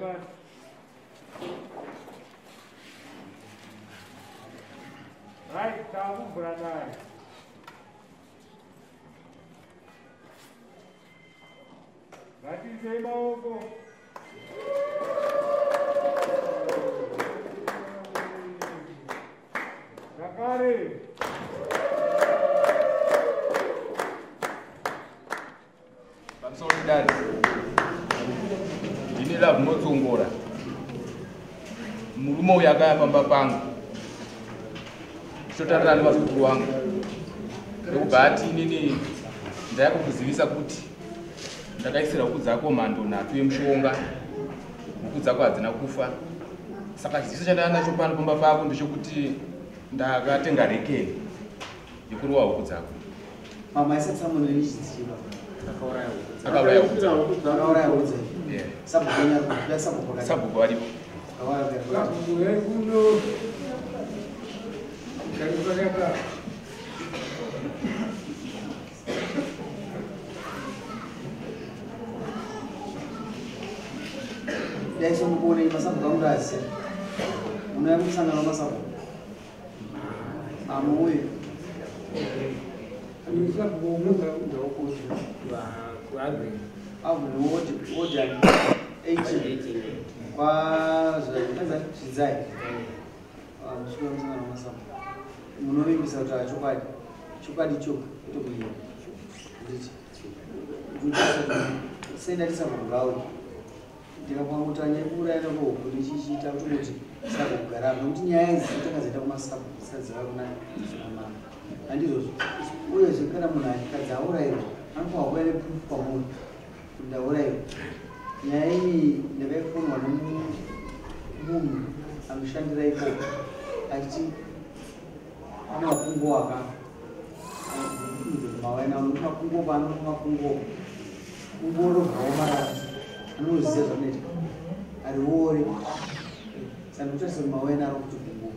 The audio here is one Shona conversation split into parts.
pasi. Right, takuvhura dare. Ngatiisei maoko. Zvakare. Pamusoro pedare. Ndine Love Munotsongora. Murume uyu akaya pamba pangu. Tichotarira nevazukuru vangu. Ndokubva ati inini ndaya kukuzivisa kuti ndakaisira huku dzako mhando nhatu yemushonga. Huku dzako hadzina kufa. Saka chiziviso chandava nacho pano pamba pako ndechekuti ndakatenga rekeni yekurova huku dzako. Mama isa tsamono inichiziva. Akauraya huku. Akauraya huku dzako. Akauraya huku dzako. Yeah. Sabhuku wenyu ari kupi? Sabhuku wakati. Sabhuku varipo. Sabhuku wekuno. Karipa. Dai somukuona masabhuku angu asi. Unouya kumusangano wamasabhuku. Amuuye. Kwazvidzai musvika musangano wamasabhuku. Munovimbisa kuti chokwadi. Chokwadi choga tokuiwa. Nditi. Sendati sabhuku ngauye. Ndikakwangutanya yekuuraya nekuhuku ndichichiita kuti sabhuku gara nokuti nyaya idzi dzinotanga dzaita kumasabhuku dzisati dzava kuna mama. Handizvozvo. Uyezve kana munhu akadzi auraiwa anofanirwa kuuya neproof kwamuri kuti ndauraiwa. Nyaya iyi ndakaifonwa nemunhu anoshandira ikoko achiti ane makunguo akafa. Mawaina makunguo paanofa makunguo kunguo robvawo marara anoziva zvanoita ariore. Saka ndikutarisa kuti mawaina ari kuti kunguo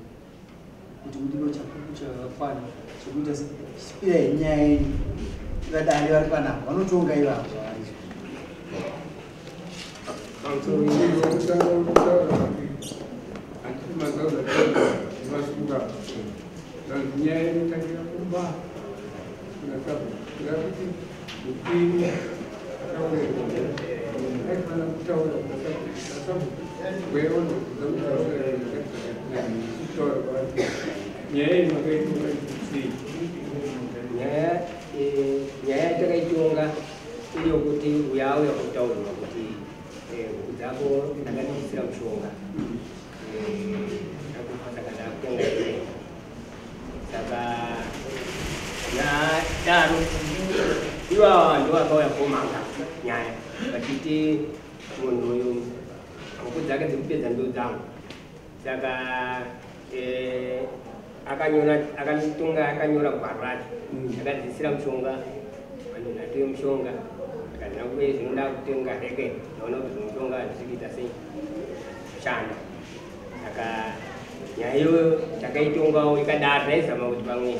kuti mudiwe chapupu chakakwana chekuita chipirai nyaya yenyu vadare vari panapa vanotonga ivavo zvavari. Nyaya inotangira kumba kuna sabhuku kuti mupini akauraiwa aifanira kutaura kuna sabhuku nyaya iyi makaitonga sei? Nyaya yatakaitonga iri yokuti uya auya kutaurirwa kuti huku dzako ndakandisira mushonga ndakufa saka ndakutenga ine. Saka yadaro ivava ndo vakauya komanga nyaya vachiti munhu uyu huku dzake dzekupedza mbeu dzangu. Saka akanyora akatonga akanyora gwaro racho akadzisira mushonga vanhu nhatu yemushonga akazina kuve zvinoda kutenga reke ndaona kuti zvemushonga hazvisi kuita sei kushanda. Saka nyaya iyoyo takaitongawo ikadaro taizama kuti pamwe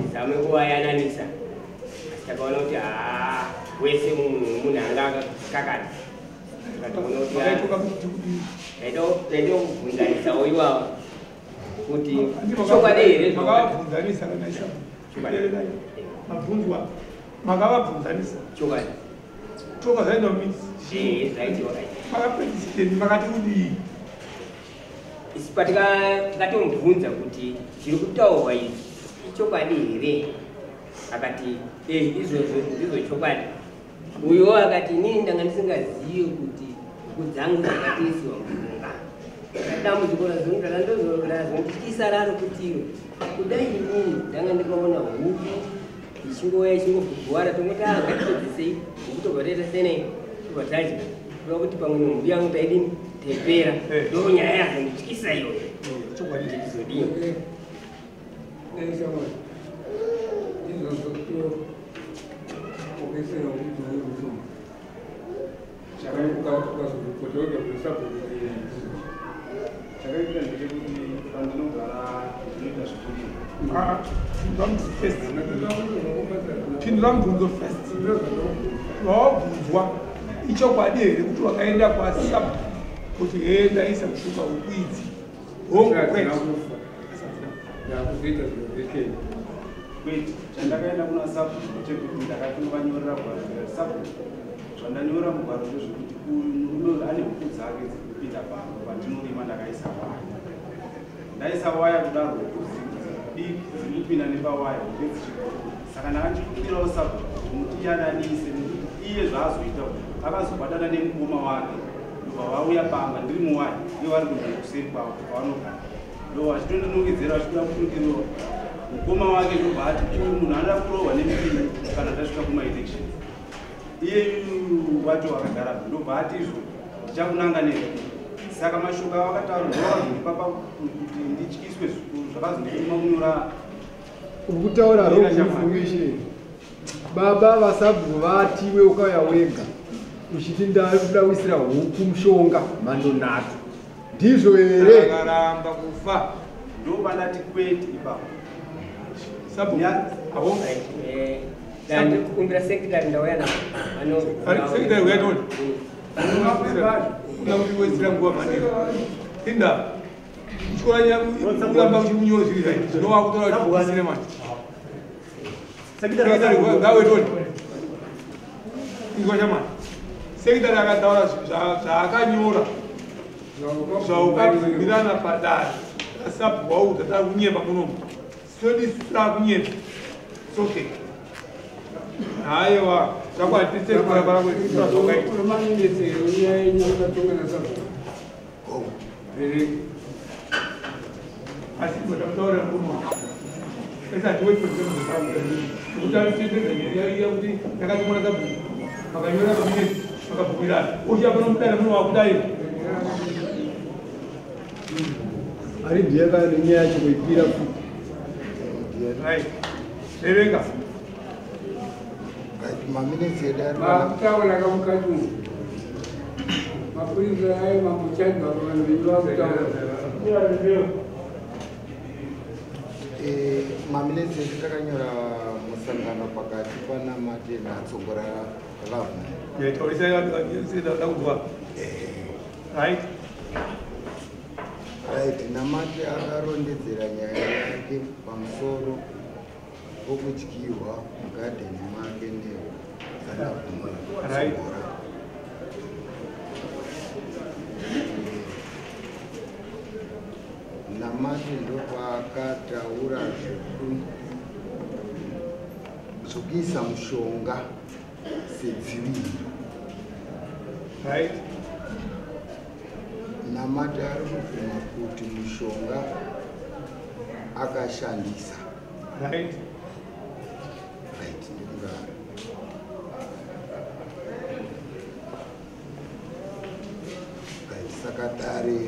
tizame kuvayananisa asi takaona kuti haa wese munhu anga akakakata. Tikatoona kuti taida kubvunzanisawo ivava kuti chokwadi here makavabvunzanisa kana mabvunzwa makavabvunzanisa chokwadi toka zvaenda mumiti zvaitiwa makapedzisireni makati kudii? Isu tikatomubvunza kuti zviri kutaurwa izvi ichokwadi here akati izvozvo ndizvo chokwadi. Uyo akati inini ndanga ndisingazivi kuti huku dzangu dzakatiisiwa mushonga. Dambudziko razondityisa raro kuti kudai inini ndanga ndikaona huku ichingouya ichingogugwara tongoti ngatipedzisei huku tobva taita senei tobva tadya kuda kuti pamwe nemhuri yangu taidini taipera. Ndo nyaya yazondityisa iyoyo chokwadi tizodini. Chakaita ndechekuti pandinogara ndinoita zvekurima. Pindura mubvunzo first. Wawabvunzwa ichokwadi here kuti wakaenda kwasabhuku Kuti hee ndaisa mushonga huku idzi. Hongu kwete. Ndakuzoita zviro zvekeni. Kwete, chandakaenda kuna sabhuku ndechekuti ndakatovanyorera gwaro ndikati sabhuku zvandanyora mugwaro ndezvekuti uyu murume uyu ane huku dzake dziri kupinda pamba pandinorima ndakaisa waya. Ndaisa waya kudaro huku diki dziri kupinda nepawaya hombe dzichibuda. Saka ndanga ndichikumbirawo sabhuku kuti mutiyananise nekuti iye zvaazoita akazobatana nemukoma wake ndobva vauya pamba ndiri muwaya ivo vari kumberi kuseri kwavo kwavanogara. Ndo vachitondinongedzera vachikuda kutondirova. Mukoma wake ndobva ati uyu munhu anoda kurohwa nemupinyi kana tasvika kumaelections. Iye wacho akagara ndobva ati izvo ndichakunanga nezvi. Saka mashoko avakataura ndovakazondipa kuti ndityiswe zvikuru zvakazondituma kunyora. Uri kutaura wrong information. Baba vasabhuku vatiwe ukauya wega uchiti ndakuda kuisira huku mushonga mhando nhatu. Ndizvo here? Akaramba kufa. Ndopandati kwete ipapo. Sabhuku. Aho. Ndikukumbira secretary ndauya navo. Secretary uya toni. Kuna kuti wedzera nguva manini. Inda. Uchikora kuramba uchimunyora zviri zvai. Zvinova kutaura kuti usine manje. Secretary ngawe toni. Inzwa chamani. Secretary akataura zvaakanyora. Zvaukabvumirana padare. Sabhuku waudza takunyepa munomu. Sodisira kunyepa. It's okay. Haiwa, zvakwatise kurapara kwezvakaita. Asi kutaura murume ese hatiweti kuti atitendedza nyaya iya kuti takatomona sabhuku makanyora pamineti makabvumirana uchiya pano mudare muno wakudai ari ndiye kana nenyaya yacho kuipira futi. Right. Verenga. Maminitsi edu ari Makutaura kamukati umu. Mapurisa ayo mamuchadwa vanhu venyu vakutaura. Maminitsi edu takanyora musangano pakati pana Mate naTsongora Lovemore. Taurisai ndakunzwa. Right. Right, Namate akarondedzera nyaya yake pamusoro pokudyiwa mugadheni make neZaLovemore. Right. Namate ndopaakataura zvokuisa mushonga sedziviriro. Right. Namate ari kubvuma kuti mushonga akashandisa. Right. Right, ndikudaro. Right, saka dare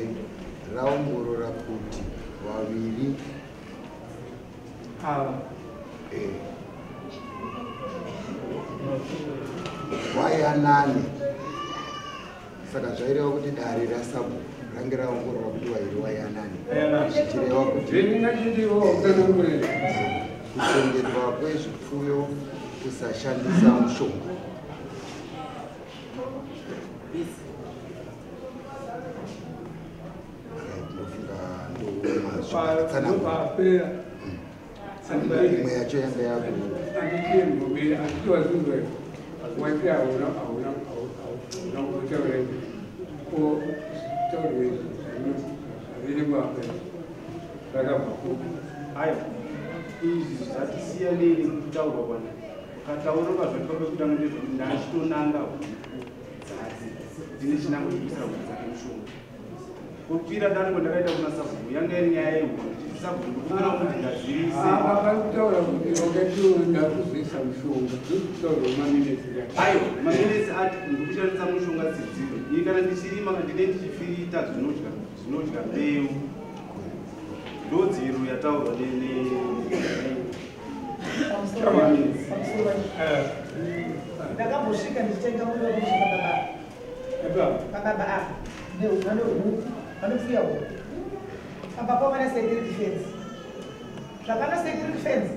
raongorora kuti vaviri ava vayanane. Saka zvaireva kuti dare rasabhuku range raongorora kuti vaviri vayanane, zvichireva kuti kuchengetwa kwezvipfuyo kusashandisa mushonga. Right, ndofunga ndomazvitsanangura. Imwe yacho yanga yaku Wati hauna hauna hauna kutaura ko taurwe zvirimo apa zvakabva kupi? Aiwa, izvi zvatisiyanei nekutaurwa kwana kataurwa zvaitwa pekutanga ndezvekuti ndachitonanga huku dzake ndine chinangwa chekuisira huku dzake mushonga. Kukwira dare kwandakaita kuna sabhuku yanga iri nyaya yehuku, ndichiti sabhuku ndikumbira kuti ngadzirise. Apa pari kutaura kuti wakati ndakuzoisa mushonga, ndokutaurwa maminetsi. Aiwa, maminetsi ati ndikushandisa mushonga sedzivo. Ini kana ndichirima ndine ndichifirita zvinodya mbeu. Ndodziviriro yataurwa Ndakambosvika ndichitenga muriwo kusvika baba. Pababa apa vane huku, vanopfuya huku. Pamba pavo pane security fence. Zvapana security fence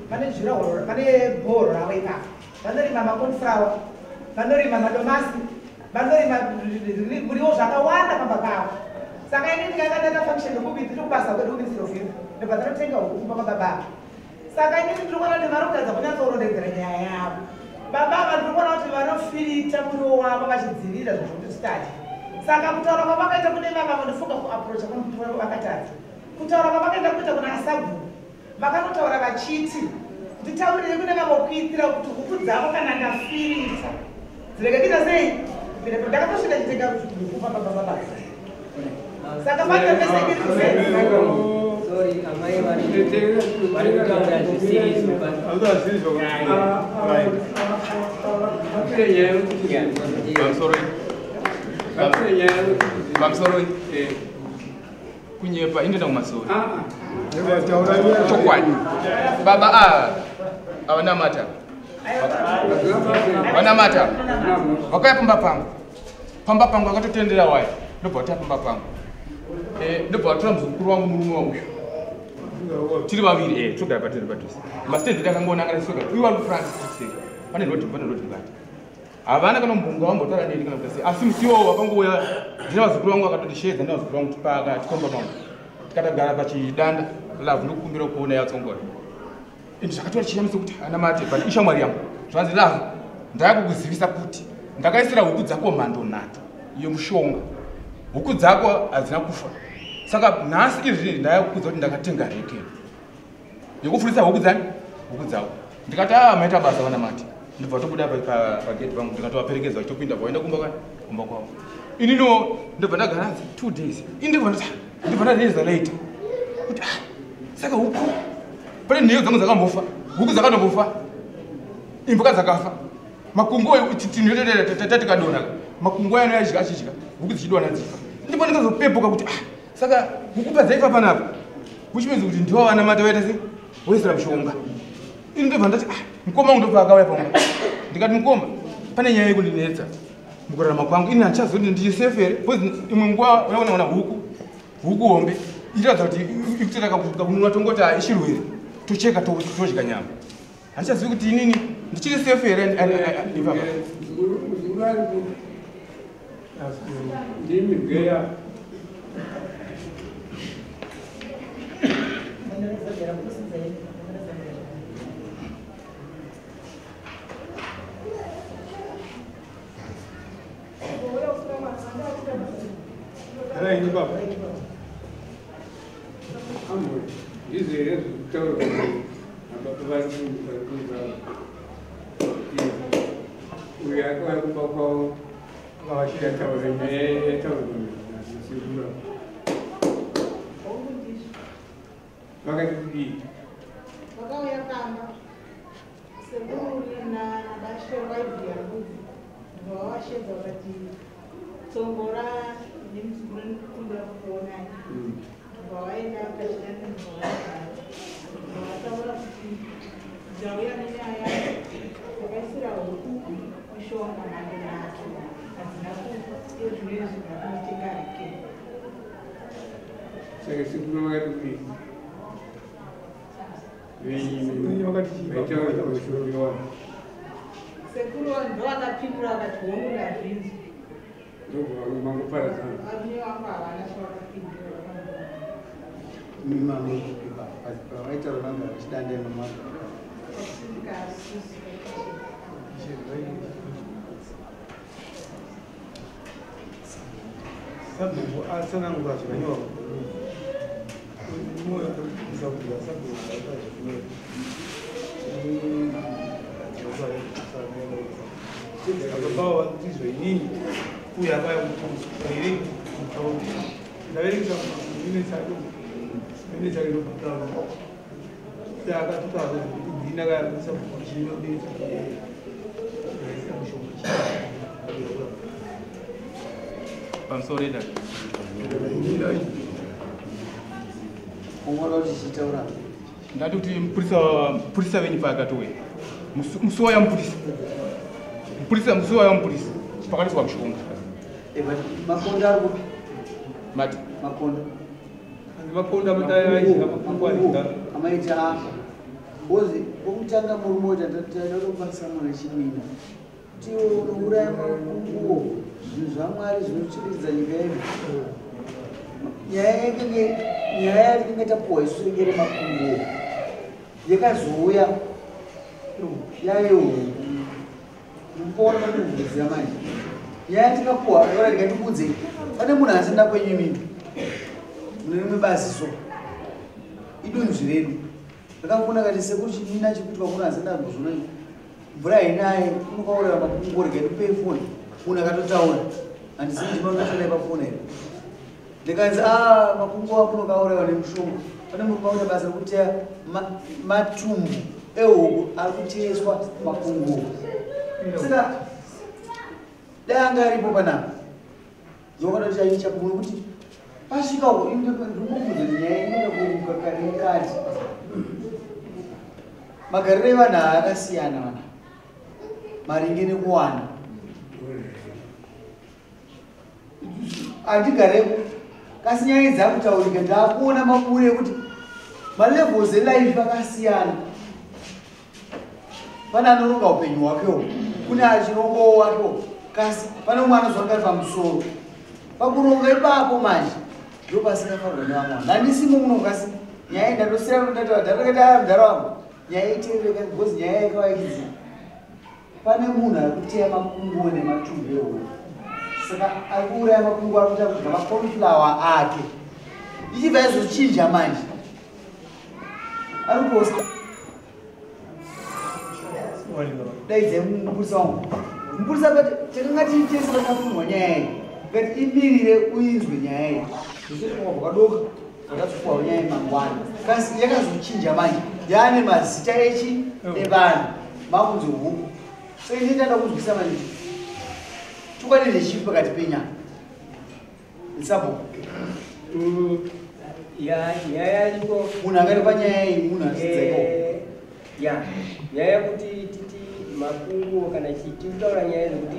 vane jura, vane bhoro ravo ipapo. Vanorima macornflower, vanorima madomasi, Vanorima muriwo zvakawanda pamba pavo. Saka ini ndikanga ndaita function yekubiti kubasa kwedu kuMinistry of Health. Ndobva ndanotenga huku kumba kwababa. Saka inini ndiri kuona kuti vari kutadza kunyatsorondedzera nyaya yavo. Baba ava ndiri kuona kuti vanofirita muriwo wavo vachidzivirira zvinhu zvokuti titadye. Saka kutaura kwavakaita kune vamwe vandifunga kuaprocha vakatadza. Kutaura kwavakaita kuita kuna asabhuku. Vakanotaura vachiti nditaurire kune vamwe kuitira kuti huku dzavo kana ndafirita dzirege kuita sei? Ndakatosvika chitenga huku pamba pababa. Saka pane security fence. Sorry, amai vari kutaura zvisiri Pamusoro kunyepa indoenda kumasoro. Chokwadi. Baba ava avanamata. Vanamata. Vakauya pamba pangu. Pamba pangu akatotendera waya. Ndobva vataya pamba pangu. Ndobva vatora muzukuru wangu murume wangu. Tiri vaviri togara patiri padhuze. Masitendi edu akangonangana tisoga. Uyu wari kuFrance tiri pane road pane road mukati. Havana kana mbunga wambotaura neni kana kuti asi musi iwowo wakangouya ndine vazukuru vangu vakatondisheedza ndine vazukuru vangu tipaka tikomba pangu. Tikatogara pachidanda love ndokukumbira kuona yatsongora. Indi zvakatora chishamiso kuti ana mate but ishamwari yangu. Zvanzi love ndakukuzivisa kuti ndakaisira huku dzako mhando nhatu yemushonga. Huku dzako hadzina kufa. Saka nhasi izvi ndakukudza kuti ndakatenga reke. Yekufurisa huku dzani? Huku dzako. Ndikati ah maita basa vana mate. Ndibva tobuda pagate pangu ndikatovaperekedza vachitopinda vaenda kumba kwani? Kumba kwavo. Inino ndobva ndagara 2 days. Ini ndibva ndarealiza later. Kuti ah saka huku pane nheyo dzangu dzakambofa, huku dzakandombofa, imbwa dzakafa. Makungu tatikadonha makungu aya anoyadya achidya huku dzichidonha dzifa. Ndipo ndikazopepuka kuti ah saka huku padzaifa panapa which means kuti ndiwo vana mate vaita sei voisira mushonga. Ini ndobva ndati ah mukoma wangu ndobva akauya pamba. Ndikati mukoma pane nyaya yekundinetsa mukurarama kwangu ini handichazoti ndiri safe here because imwe nguva unoona huku hombe inoratidza kuti ikutoita kakununwa tongoti ichirwere tocheka todya nyama. Handichazivi kuti inini ndichiri safe here ipapa. Ndimi geya. Ndizvo here zvekutaura kuti uyu akauya kumba kwavo akavachida nyaya yataurwa nasekuru vakati kudii? Vakauya pamba sekuru nabashero vaivhiya mbudzi ndobva vavashedza vakati tsongora nemuzukuru ndikukumbira kukuonai. Ndobva vaenda pachidanda ndobva vagara ndobva vataura kuti ndauya nenyaya ndakaisira huku mishonga mhando nhatu hadzina kufa iyo zvinoizvi ndakunotenga reke. Saka sekuru vakati kudii? Sekuru ndovakapindura vakati hongu ndazvinzwa. Ndobva mangoparadzana. Varume vangu havana chavakapindura vakangoma. Pavaitaura vanga vachidanda imomo. Sabhuku atsanangura zvakanyorwa moyo arikupisa kuti vasabhuku vaita zvakanyorwa. Baba ndizvo inini uye akauya kuti mutaundi ndaverekesa mine chake ndobhataura akatotaura kuti ndini akasabhuku chinoita mushonga Pamusoro ida. Ungoda kuti chichitaura. Ndati kuti mupurisa venyu paakatouya. Musi wauya mupurisa. Mupurisa musi wauya mupurisa pakaiswa mushonga. Makonda ari kupi? Mati. Makonda. Makonda mataya makungu arika. Amaita afa. Bozi pokutanga murume uyu tataida kubatisa munhu echimina. Kuti unouraya makunguo, zvinhu zvaMwari zvinochiritidza nyika yedu. Nyaya yakenge nyaya yatinenge tapuwa isu yenge remakunguo yakazouya yayehuku. Mukuona pandikubvunzira manje. Nyaya yatikapuwa ora ndikandikuudze pane munhu asina kwenyu imimi. Mune rimwe bazi so. Idunzvi redu. Ndakafona kati sekuru chinina chikuitwa kuno asina kuzvona. Mvura hainaye unokauraya makunguo rega ndipei foni. Munhu akatotaura. Handizivi kuti manotorai pafoni here. Ndikanzi a makunguo ako unokauraiwa nemushonga. Pane murume akuita basa rekuteya matumbu ehuku ari kuteyeswa makunguo. Saka dai anga aripo panapa. Ndokada kuti chaicha kumunhu kuti pasvika uko ndinobvunza kuti nyaya inoda kuruka kare mukati. Magariro evanhu aya akasiyana vana. Maringe nekuwana. Handigareko kasi nyaya dzakutaurika ndakuona mabure ekuti malevels elife akasiyana. Pane anoronga upenyu hwakewo, kune achirongawo wakewo, kasi pane umwe anozwa ari pamusoro. Pakuronga ipapo manje ndo pasingafanirwa nevamwe vanhu. Handisimo muno kasi nyaya ndatosiyana ndataura ndakati mudhara wangu nyaya iteerereka because nyaya yakavaidzi pane munhu ari kuteya makunguo nematumbu ehuku. Saka ari kuuraya makunguo ari kuita kudya macornflower ake. Ichibva yazochinja manje. Ari kuposta. Daidzai mupurisa wangu. Mupurisa akati takanga tiri tese vakafunwa nyaya iyi. Ngati imirire uinzwe nyaya iyi. Zvakadoka zvakazopuwa nyaya iyi mangwana. Kasi yakazochinja manje. Yaane mazita echi evanhu. Makunzi huku. So ini ndada kunzwisa manje. Chokwadi ndechipi pakati penyaya? Sabhuku. Ya nyaya yariko munhu akari panyaya iyi munhu asidzeko. Ya nyaya yekuti titi makunguo kana chii tiri kutaura nyaya yekuti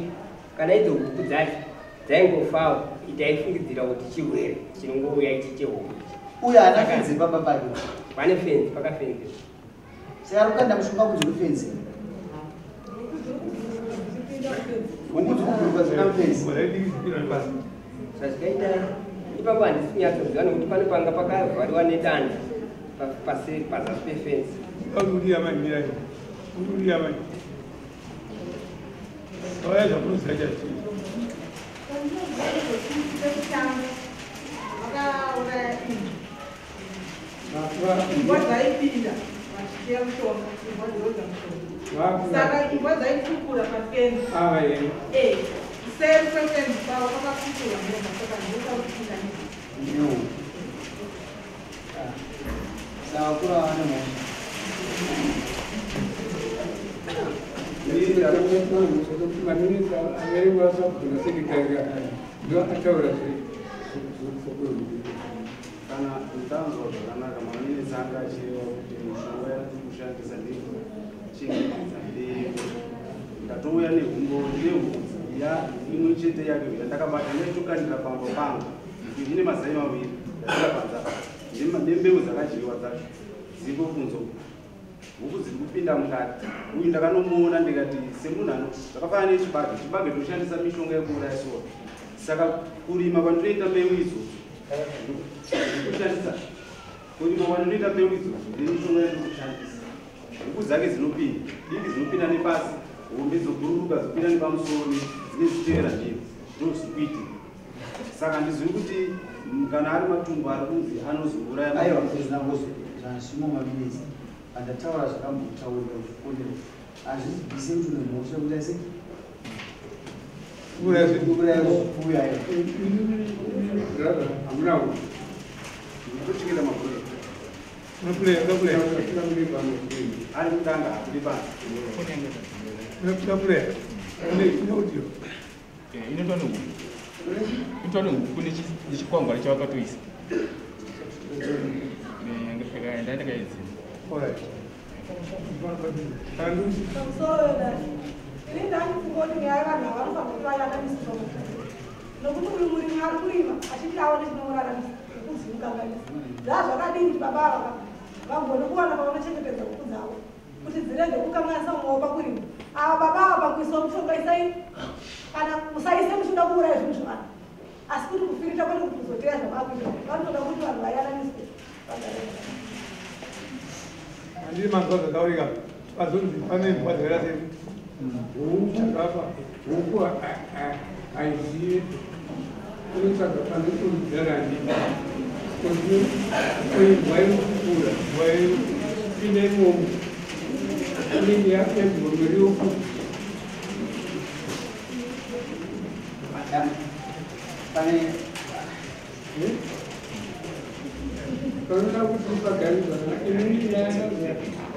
kana idzo huku dzacho dzaingofawo taifungidzira kuti chirwere chinongouya ichi chehuku ichi. Uyo haana fenzi pamba pake. Pane fenzi, pakafenzi. Saka ari kukanda mushonga kunze kwefenzi. Huku dzikubhuruka dzina mufenzi. Zvazvikaita ipapo handisi kunyatsoziva nekuti pane panga pakavhariwa nedanda paseri pazasi pefenzi. Imbwa dzaipinda vachiteya mushonga, imbwa dzirodza mushonga. Saka imbwa dzaifukura pafenzi. Seri kwefenzi pavo pakafukura mbwa, saka ndokakupinda No. Saka kura vane mhosva. Maminista averengwa sabhuku nasekretari ndo ataura kana ndanzwa zvakanaka maminista anga achireva kuti mishonga yatiri kushandisa ndeyekuchengetedza mbeu. Ndatouya nehumbo nehuku ya imwe chete yake yandakabata ndaitokandira pamba pangu ine mazai maviri ndasira panze apa nembeu dzakadyiwa dzacho dziriko kunze uku. Huku dziri kupinda mukati. Uyu ndakanomuona ndikati semunhu ano zvakafanana nechibage, chibage toshandisa mishonga yekuuraya sora. Saka kurima kwandinoita mbeu idzodzo ndikushandisa kurima kwandinoita mbeu idzodzo nemishonga yandirikushandisa. Huku dzake dzinopinda diki dzinopinda nepasi, hombe dzobhururuka dzopinda nepamusoro dzinenge dzichitevera njira ndo zviri kuitika. Saka handizivi kuti kana ari matumbu ari kunzi anozouraya Aiwa, zvinangozo zvasimo maminista pandataura zvakambotaurika zvikonero hazvibvise kuti une mhosva yekuti asi kuuraya zvipfuyo aiwa. Brother, hamuna huku. Ndinotochengeta mabhuku. Ari kutanga akuri pasi. Inoitwa nehuku. Inoitwa nehuku nechikwangwani chavakatoisa. Ndandakaedzera. Pamusoro wedare. Ini ndanifunga kuti nyaya yevanhu ava vanofanira kuti vayananisirwa mutunhu. Nokuti uyu murimi ari kurima achiti aone chinomuraramisa nekuzimukanganisa. Zvaa zvakadini kuti baba ava vagone kuwana pavanochengetedza huku dzavo. kuti dzirege kukanganisa mumwe pakurima. Ava baba ava pakuiswa mushonga isai kana musaise muchida kuuraya zvinhu zvevanhu, asi kuti kufirita kwete kuti kuzoteya zvavakuita. Vanotoda kuti vanhu vayananiswe vagare. Handiri manzwa zvataurika pazonzi pane mbwa dzakaita sei chakafa huku haizivi unotsvaga pane urudzarani oimbwa inokukura mbwa ipinda imomo inenge yapedwa muriwo pane panoda kuti pagare zvakanaka. Inini nyaya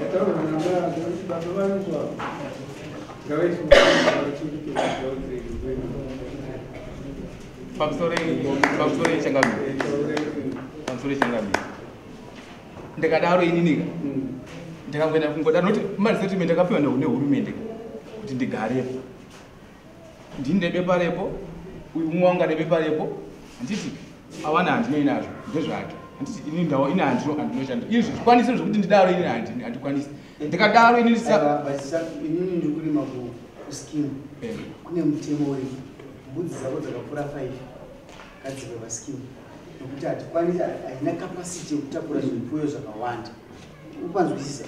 yataurwa nababa kuti baba vanozwa Pamusoro changamire ndakadaro ininika ndakangoenda kungodaro nokuti maresettlement akapiwa nehurumende kuti ndigarepo, ndini nebepa repo, uyu umwe wangu ane repo, handiti awana handinei nazvo ndezvake, handiti ini ndawo ini handinoshanda izvi zvikwanisi zvekuti ndidaro ini handikwanisi ndikadaro inini inini ndikurima kuskimu kune mutemo uripo, mbudzi dzako dzakapfuura 5 ngadzive paskimu nokuti hatikwanisi, haina kapasiti yekutakura zvipfuyo zvakawanda. Upanzwisisa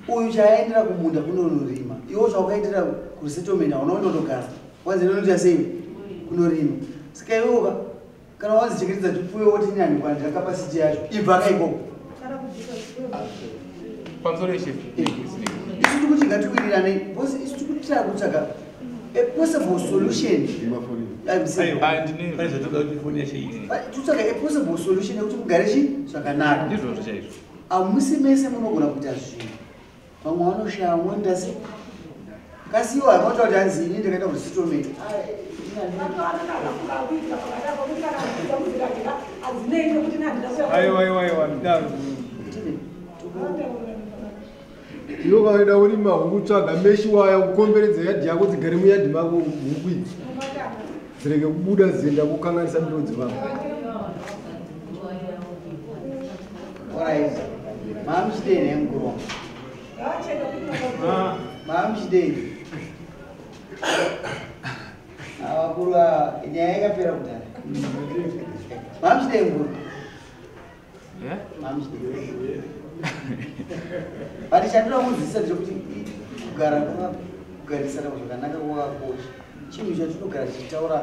uyu chaaendera kumunda kunonorima, iwo zvaukaendera kuresettlement hauna kundonogara wanzi inonoita sei kunorima. Saka iwoka kana wanzi chengetedza chipfuyo woti ini handikwanira kapasiti yacho, ibva kaikoko. Pamusoro chef, isu tikuti ngatiwirirane because isu tikutira kutsvaga a possible solution. Tikutsvaga a possible solution yekuti mugare chi zvakanaka. Ndizvozvo chaizvo. Hamusi mese munogona kuita zvinhu, vamwe vanoshaya, vamwe vanoita sei, kasi iwo hamaita kuti hanzi ini ndakaenda kuresettlement. Aiwa aiwa aiwa ndaro iwe ukaenda urima huku tsvaga meshi waya kukomberedza yadhi yako dzigare muyadhi mako huku idzi dzirege kubuda dzienda kukanganisa mbeu dzevamwe. Alright, maamuchidei naye mukuru wangu, maamuchidei vakuru, nyaya yakapera kudhara. Maamuchidei mukuru, maamuchidei. But chandinoda kunzwisisa ndechekuti kugara kugarisana zvakanaka kwakakosha. Chinhu chatinogara tichitaura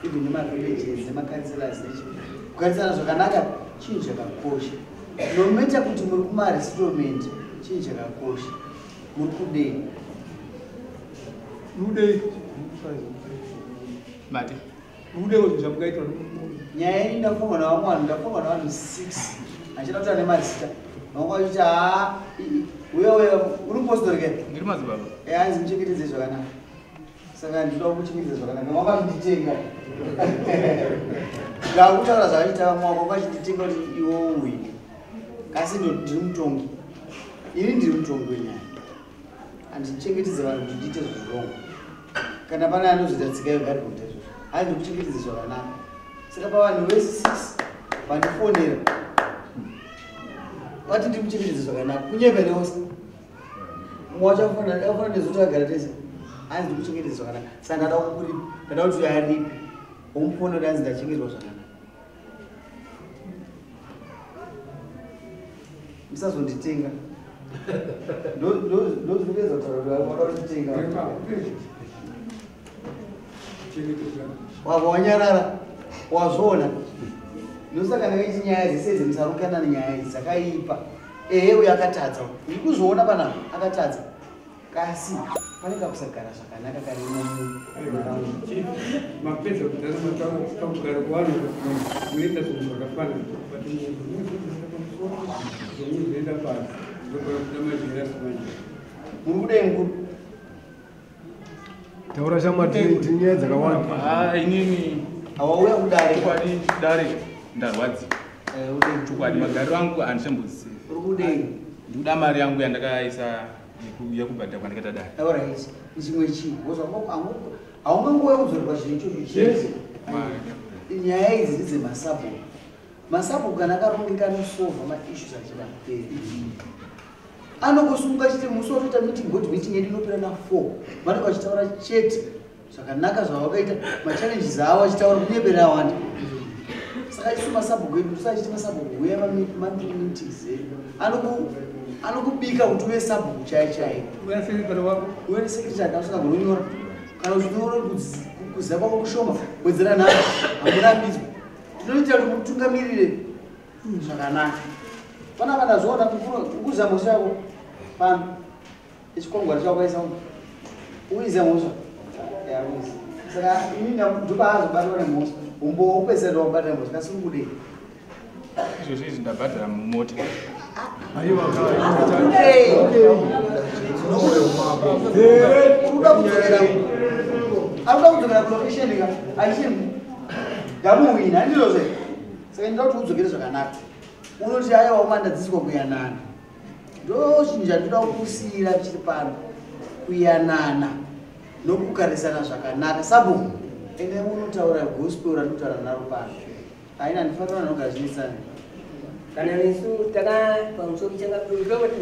even nemavillages nemakanselors, kugarisana zvakanaka chinhu chakakosha. No matter kuti muri kumaresettlement, chinhu chakakosha. Muri kudei? Mudei mati mudei kuti zvamukaitwa nyaya iyi ndafungwa navamwe vanhu, ndafungwa navanhu 6 achida kutaura nemazita, vamwe vachiti haa uya uya uri mupostori ke ndiri madzibaba. Hanzi muchengetedzei zvakanaka, saka ndinoda kuchengetedza zvakanaka. Vamwe vachinditenga, ndakutaura zvakaita vamwe vako vachinditenga kuti iwo uine, kasi ndiri mutongi, ini ndiri mutongi wenyaya, handichengetedze vanhu kuti ndiite zvirongo. Kana pane anozoita tsika yogari kuita izvozvo, hanzi ndikuchengetedze zvakanaka. Saka pavanhu vese 6 vandifonera vati ndikuchengetedze zvakanaka, kunyepa neose mumwe wacho afona nezoti agara tese, hanzi ndikuchengetedze zvakanaka, saka ndada kukuripa, ndada kuti aripe womufonera kuti hanzi ndachengetwa zvakanaka. Musazonditenga, ndozvipedza kutaura kuti wada kunditenga, wabva wanyarara wazviona. Ndosaka ndakaiti nyaya dzese idzi musarukana nenyaya idzi dzakaipa. Ehe uyo akatadza, ndiri kuzviona panapa akatadza, kasi pane kakusagara zvakanaka karimo. Mapedza kudhara mataura pakugara kuvanhu munoita zvinhu zvakafanana, but munhu unozoisa pamusoro zvomuzoenda pasi zogara kuda majerasi manje. Muri kudei mukuru? Taura shamwari, tine nyaya dzakawanda. Inini awauya kudare chokwadi dare ndarwadziwa chokwadi, magariro angu handichambozivi. Uri kudei? Ndikuda mari yangu yandakaisa yekubhadhara kwandakaita dare. Alright, chimwe chii haungangouya kudzorerwa chinhu ichocho chese. Nyaya idzi ndedzemasabhuku. Masabhuku kana akarongeka anosovha maissues achida kupera. Anokusunga chete musi watoita meeting, board meeting yedu inopera na 4. Vanenge vachitaura chete zvakanaka zvavakaita, machallenges avo vachitaura kunyepera awanda. Saka isu masabhuku edu tisachiti masabhuku uya monthly meetings edu. Anokubika kuti uve sabhuku chai chai. Uye nesekretary kana usingagoni kana uchinyora kuziva kwako kushoma, wedzera nharo, hamurambidzwi. Tinoita kuti mutungamirire zvakanaka. Panapa ndazviona kukuza mhosva yako pano ichikwangwari chako kaisa uize mhosva yauize. Saka ini ndopaazobatwa nemhosva umbowo upedzisira ndowabata nemhosva kasi uri kudei? Izvozvo izvi ndabhadhara mumota. Arikuda kudzokera kulocation ka achiri ndamuwina handizvozve. Saka ndinoda kuti udzokere zvakanaka. Unoti aiwa uma ndadzidziswa kuyanana. Ndo chinhu chandinoda kukusiyira chiri pano. Kuyanana nokugarisana zvakanaka. Sabhuku, endai munotaura gospel randinotaura naro pano. Haina ndifanira vanogara zvinetsana. Kana nesu taka pamusoro changa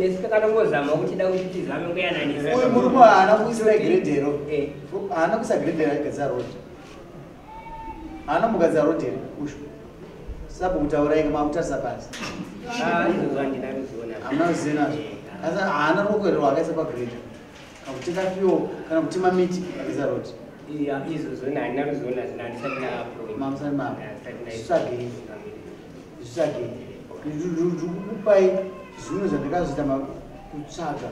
nesu takatombozama kuchida kuti tizame kuyananisa. Uyu murume haana kuisira gredhero. Haana kuisa gredhero aigadzira road. Haana mugadzira road here ushu. Sabhuku taurai makutarisa pasi. Izvozvo handina ruzivo nazvo. Hamuna ruzivo nazvo. Asi haana ruoko here rwaakaisa pagredha. Kana kutenga fuel kana kutema miti akagadzira road. Izvozvo handina ruzivo nazvo handisati ndaapo. Mamusati mapo. Zvitsvagei. Zvitsvagei. Ndikukupai zvimwe zvandakazviita kutsvaga.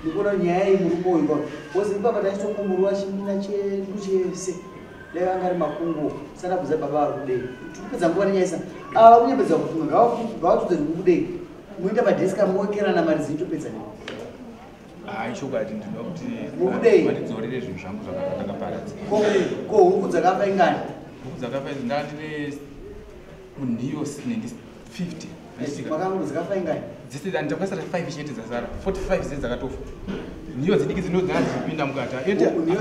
Ndikuona nyaya iyi murume uyu kwa. Wose ipapa tachitokumurwa chimina chedu chese. Dai vanga ari makungu sana bvunza baba vari kudei. Tikupedza nguva nenyaya isa. Ava kunyepedza kufunga ngavatudze kuti kudei. Munoita madheski amowekerana mari dzinotopedza nei. Hayi chokwadi ndinoda kuti vandidzorere zvinhu zvangu zvakakaparadza. Ko huku dzakafa ingani? Huku dzakafa idzi ndandine munhiyo 50. Makangu dzakafa ingani? Dzese ndakasara 5 chete dzasara. 45 dzese dzakatofa. Nhiyo dzidiki dzinodzana dzichipinda mukati. Nhiyo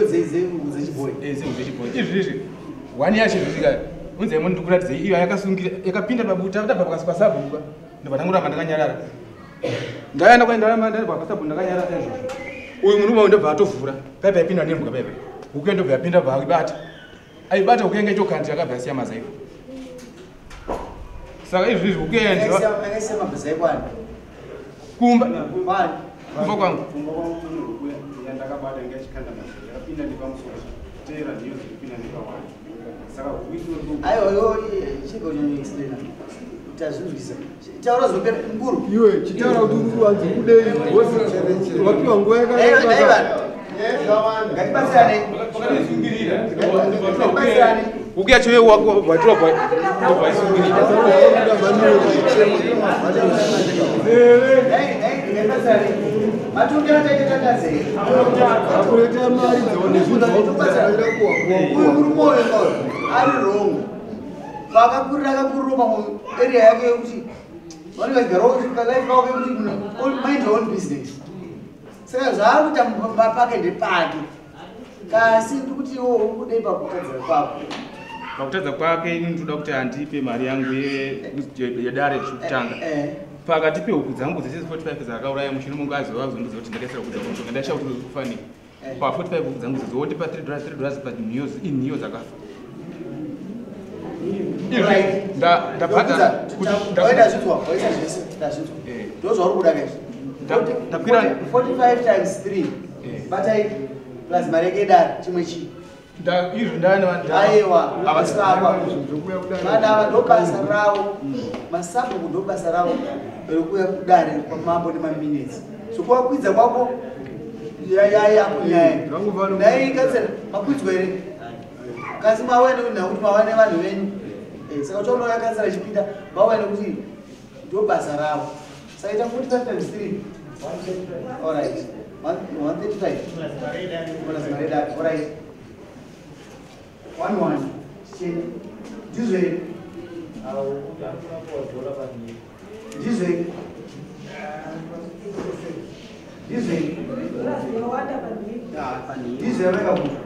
dzechibhoyi. Dzechibhoyi. Izvi izvi. One yacho zvisvika. Unzai munhu ndikuratidzei iyo yakasungira yakapinda pabuta tabva pakasabhuka. Ndobva ndangoramba ndakanyarara. Ndaenda kwaenda ndabva pasabhuku ndakanyarara izvozvo. Uyu murume uyu ndobva atovhura. Paipa yapinda nembwa paipa. Huku ndobva yapinda bva aibata. Aibata huku yanga itokandi yakabva yasiya mazai. Saka izvi izvi huku yaenziwa. Yakaisiya mazai kwani? Kumba. Kumba kwangu. Kumba kwangu kune huku yandakabata inga ichikanda mazai. Yakapinda nepamusoro. Teera ndiyo dziripinda nepawani. Saka huku itori. Aiwa yo chiko chinoexplaina. Tazvinzwisa. Taura zvopera mukuru. Iwe chitaura kuti uri kuvanzi kudei. Wapiwa nguva yakareba. Ngatibatsirane. Ngatibatsirane. Huku yacho iwe watora bva isungirira. Matungiro taita tandazei. Akureta mari dzaone Uyu murume uyu ari wrong. Pakakurira akakurira pamwe area yake yekuti vanenge vachigarawo life yavo yekuti mind your own business. Saka zvaari kuita mumba pake ndepake. Kasi ndikuti iwe uri kudei pakutadza kwako. Pakutadza kwake ini ndinoda kuti andipe mari yangu yedare chekutanga. Pakati pehuku dzangu dzese 45 dzakauraya mushure mungu azova azondudza kuti ndakaisira huku dzangu mushonga ndashaya kuti kufa nei. Pa 45 huku dzangu idzodzo wondipa $3 $3 but nhiyo dzakafa. Ndabhadhara ndazvinzwa waisa zvese ndazvinzwa. Ndozvauri kuda kaizvi. Ndakwira 45 times 3. Batai plus mari yake yedare chimwe chii. Izvi ndani Aiwa, vasakwa. Vana ava ndo basa ravo. Masabhuku ndo basa ravo rekuuya kudare kwamambo nemaminitsi. So kuvakwidza kwako yako nyaya. Dai katsera makwidzwa here? Kasi mauya nekuti mauya nevanhu venyu. Saka uchaona katsera ichipinda mauya nekuti ndo basa ravo. Saka ita 45 times 3. All right. 135. Plus mari yedare. All right. 11. Ndizvo. Ndizvo. Ndizvo. Ndizvo vakabuda.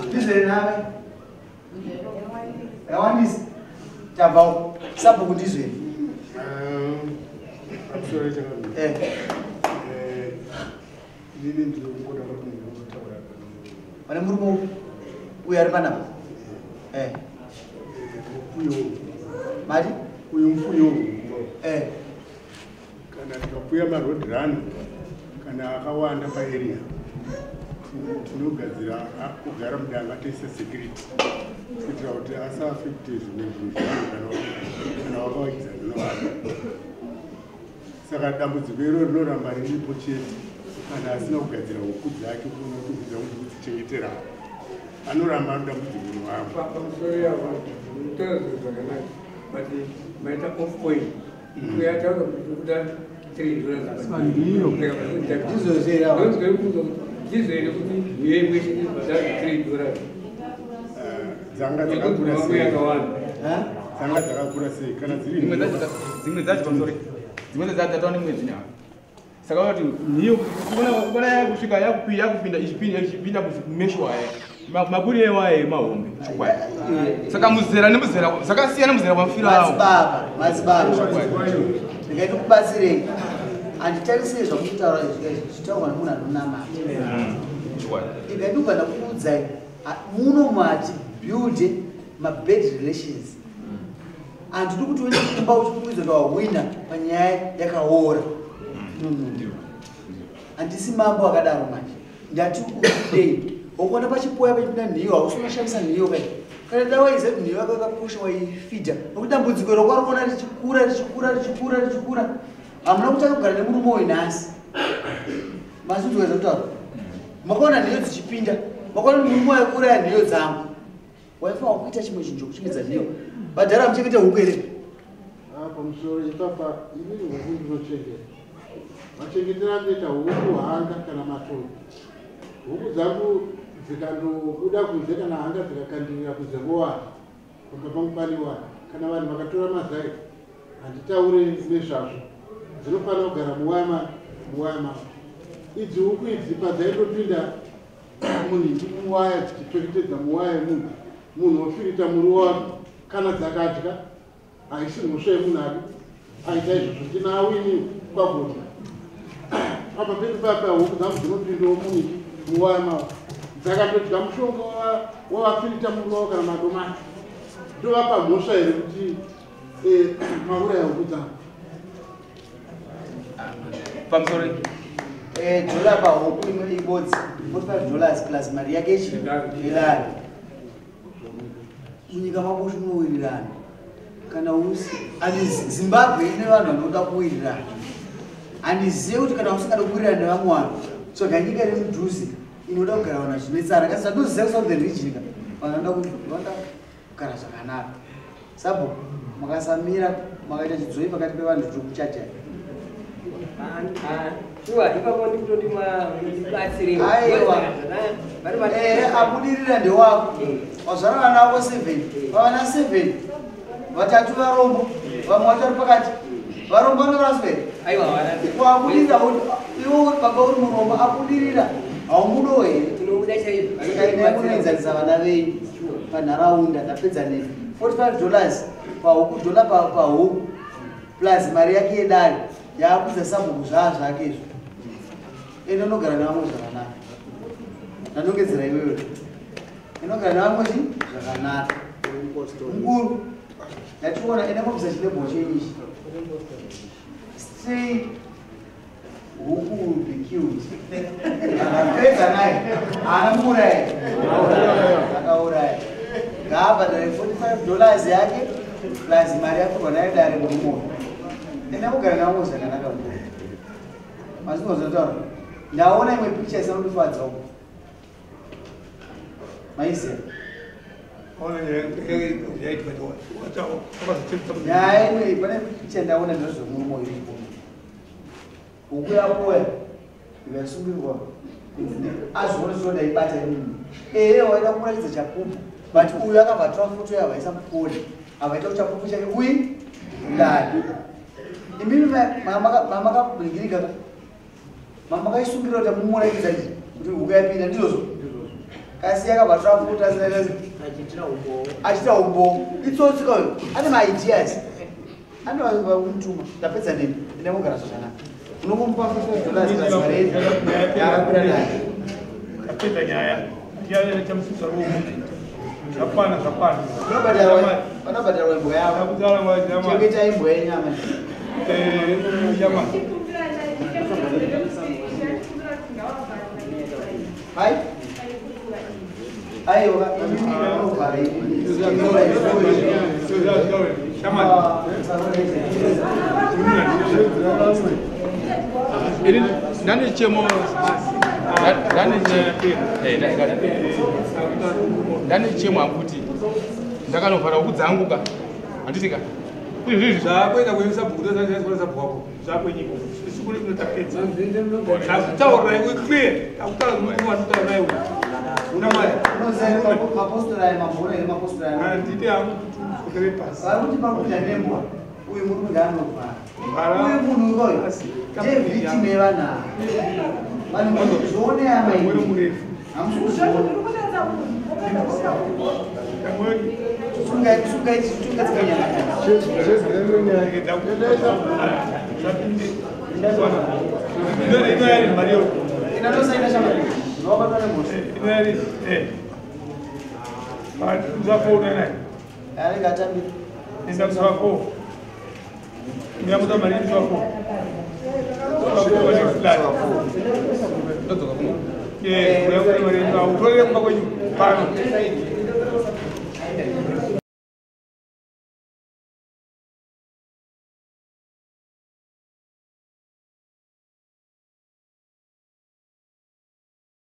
Ndizvo nave. Yakawandisa. Tabvawo. Sabhuku ndizvo. Pane murume uyu ari panapa. Mari? Uyu mufuyo. Kana tikapuya maroad run kana akawanda paarea tinogadzira kugara mudanga toisa security kuitira kuti asaafekte zvimwe zvinhu kana wakavakidzana navanhu. Saka dambudziko iro rinoramba riripo chete kana asina kugadzira huku dzake kunotokudza kuti kudzichengetera anoramba ari dambudziko rwavo. Pamusoro yavo mutaura zvinhu zvakanaka but maita off point kuyataura kuti kuda $3. Ndizvo here kuti nhiyo imwe chete bhadhara $3? Dzanga dzakakura sei? Dzanga dzakakura sei? Kana dziri dzimwe dzacho pamusoro dzimwe dzacho dzatawa nemwedzi nyaa. Saka kuti nhiyo kuona yakusvika yakupinda ichipinda kumesho waya maburi ewaya mahombe chokwadi. Saka muzera nemuzera zvakasiyana muzera wamufira awo. Madzibaba ndingaita kubatsirei handitarisei zvamukutaura izvi zvitaurwa nemunhu anonamata. Ndingaita ndakuudzai muno mati build mabad relations. Handidi kuti uende kumba uchikuudza kuti wahwina panyaya yakaora. Handisi mambo akadaro manje. Ndati udei ukuona pachipoya pachipinda nhiyo hausi unoshamisa nhiyo kai. Kana dai waiziva kuti nhiyo yako yakakosha waifidha nokuti dambudziko iro kwari kuona richikura richikura richikura richikura. Hamuna kutanga kugara nemurume uyu nhasi. Masinzwa zvekutaura. Makaona nhiyo dzichipinda, makaona murume uyu akuuraya nhiyo dzangu. Waifanira kuita chimwe chinhu chokuchengedza nhiyo. Bhadhara muchengete huku here? Pamusoro ipapa inini huku ndinochengeta. Machengetero anoita huku hanga kana matoto. Huku dzangu dzikandobuda kunze kana hanga dzikakandirira kunze vowana pamba pangu pane wana. Kana vanhu vakatora mazai handitaure nezvazvo, dzinofanira kugara muwaya mangu. Idzi huku idzi padzaindopinda munhu muwaya dzichipfeketedza muwaya yemunhu, munhu wofirita muriwo wake kana dzakadya haisi mhosva yemunhu ari aita izvozvo. Ndinawini kwagona apa pedu papa huku dzangu dzinopindawo munhu muwaya mavo dzakatodya mushonga wavafirita muriwo kana madomati ndovapa mhosva here kuti mauraya huku dzangu? Pamusoro dhola pahuku imwe ibodzi $45 plus mari yake yedare. Munyika mako tinowirirana kana usi ani Zimbabwe ine vanhu vanoda kuwirirana. Handizive kuti kana usingada kuwirirana nevamwe vanhu tsvaga nyika iri mudhuze inoda kugara vanhu vachinetsana. Kasi zvandoziva kuSouthern Region ka vanhu vanoda kugara zvakanaka. Sabo makasamira makaita chidzoi pakati pevanhu tiri kuchaja. Shuwa ipapo ndikutoti mundibatsirewo. Aiwa. Abudirira ndewako. Wazvara vana vako 7. Vavana 7. Vatatu varombo, vamwe vatori pakati. Varombo vanoraswa here? Aiwa vana. Wabudirira iwe baba uri murombo abudirira haumudowo here? Tinobuda chaizvo. Saka ine munoenzanisa vana venyu panharaunda ndapedza nemi. $45 pahuku dhola pahuku plus mari yake yedare yaakudza sabhuku zvaa zvake izvo. Ende unogara nevamwe zvakanaka. Ndanongedzera iwewe. Inogara nevamwe chi zvakanaka. Mukuru ndationa ende mobvisa chilebho chenyu ichi. Stay huku will be killed. Akapedza naye haana muuraya. Akauraya. Ngaabhadhare $45 yake plus mari yakurwa nayo dare murume. Enda kugara navamwe zvakanaka mukuru. Mazinozvataura. Ndaona imwe picture isina kundifadza uko. Maiziva. Nyaya imwe pane picture ndaona ndezvemurume uyu iripo. Huku yapoya ikasungirwa azvione zvino ndaibata inini. Ehe waida kumuratidza chapupu but uyu akabva atora foto yavaisa mukoni avaita chapupu chake uyi ndani. Imimi mamakabringirika mamakaisungirira kuti mumuratidza kuti huku yapinda ndizvozvo. Kasi yakabva atora foto asina achiita umbowo. Itsotsi kauyu ane maideas ane vakumutuma. Ndapedza nemi. Enda mugara zvakanaka. Unongomupa $55 mari yakakwira nayo. Tapedza nyaya. Nyaya chamususa ruoko. Zvakwana zvakwana. Vanobhadharwa imbwa yavo. Chengeta imbwa yenyama. Nyama. Hai? Aiwa, imimi munovhara imimi. Ini ndane chemo ndane chemo hangu kuti ndakanovhara huku dzangu ka handiti ka izvizvi zvakuenda kuesabhuku tosabhuku wako zvakwenyika isu kune kunotapedza takutaurira iwe clear takutaura zvinodiwa iwe una mari Mapostori aya mabhora here mapostori aya? Handiti hangu kuti udzokere pasi. Vari kuti pakuita nembwa uyu murume ngaanovhara. Uyu munhu uyoyo ndiye victim yevanhu ava. Vanhu zvione ama imi. Hamusi kuzviona. Sungai sungai sungai tsikanyana. Inatosaina shamari. Unobatwa nemhosva. Anenge atambira. Utorere kumba kwenyu pano.